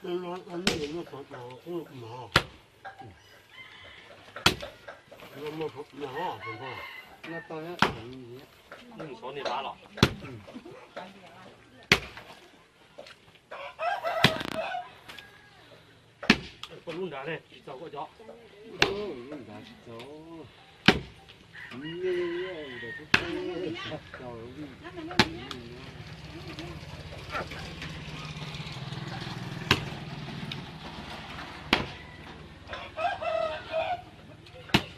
Koj lub nrad ne, tsis txaus koj cov. Lub nrad tsis txaus.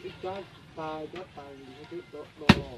Ib cab tsis tas, ib cab tas twb do do.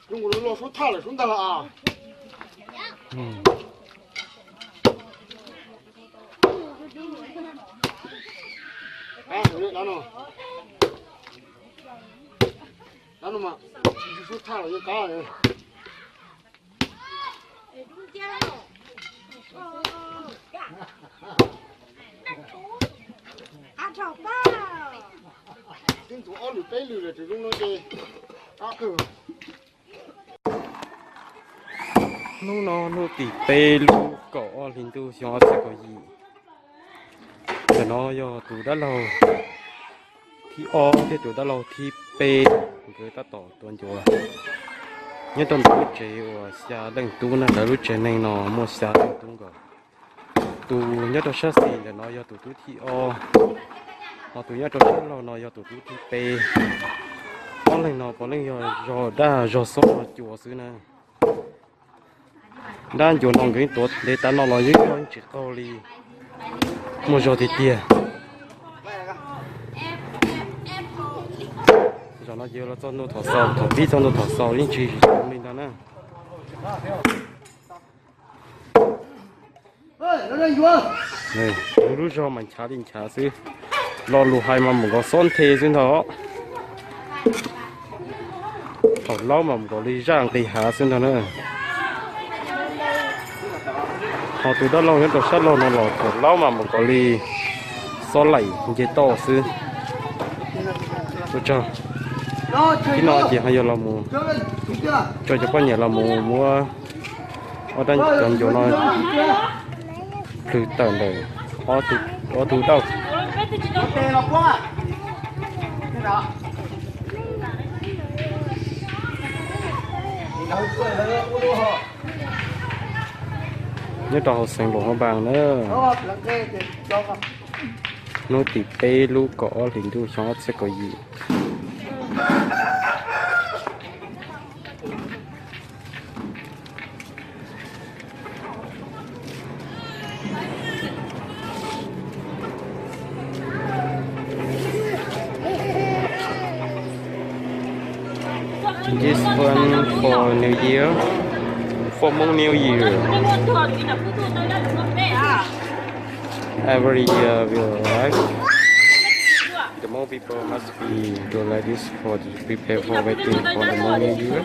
Zoo nkaus li los sub thaj lawm sub ntag las. Dab no mas tsis sub thaj los yeej qab. Twb ntxuav ob lwm peb lwm lawm ces zoo no ces qab kawg. Hnub no hnub tim peb lub kaum ob hli ntuj xyoo ob txhiab kaum yim. Ntawm no yog tus dab laug thib ob thiab tus dab laug thib peb, nkawd tab tom tuav ncuav nyob rau ntawm lub tsev uas xya leej tub na. Lawv lub tsev neeg no muaj xya leej tub nkaus. Tus nyob rau sab xis ntawm no yog tus tub thib ob, ho tus nyob rau sab laug no yog tus tub thib peb. Ob leeg no puav leej yog zog daj zog xob zog cua xwb na. Dab ncuav no nkawd tuav ntev tav no los yeej tsis qaug li, muaj zog tiag tiag. Zaum no ces los txog ntua thom xaus, thaum pib txog ntua thom xaus yeej tsis zoo li ntag na. Lub lub zog mas nchav li nchav xwb, lo lus hais mas mus nkaus xob nthe xwb ntag. Thaum laub mas mus nkaus li zaj nqis hav xwb ntag na. Ho tus dab laug nyob rau sab laug no los thaum laub mas mus nkaus li xob laim nce toj xwb. Ua tsaug. Tib no ces ho yog los mus tso cov poj niam los mus muab ob dab cov ncuav no plhws tawm ntawm ob tug dawj. Nyob rau hauv xeev Luam Phaj Npaas na. Hnub tim peb lub kaum ob hlis ntuj xyoo ob txhiab kaum yim. This one for New Year, for Hmong New Year. Every year we arrive, the Hmong people must be do like this for to prepare for waiting for the Hmong New Year.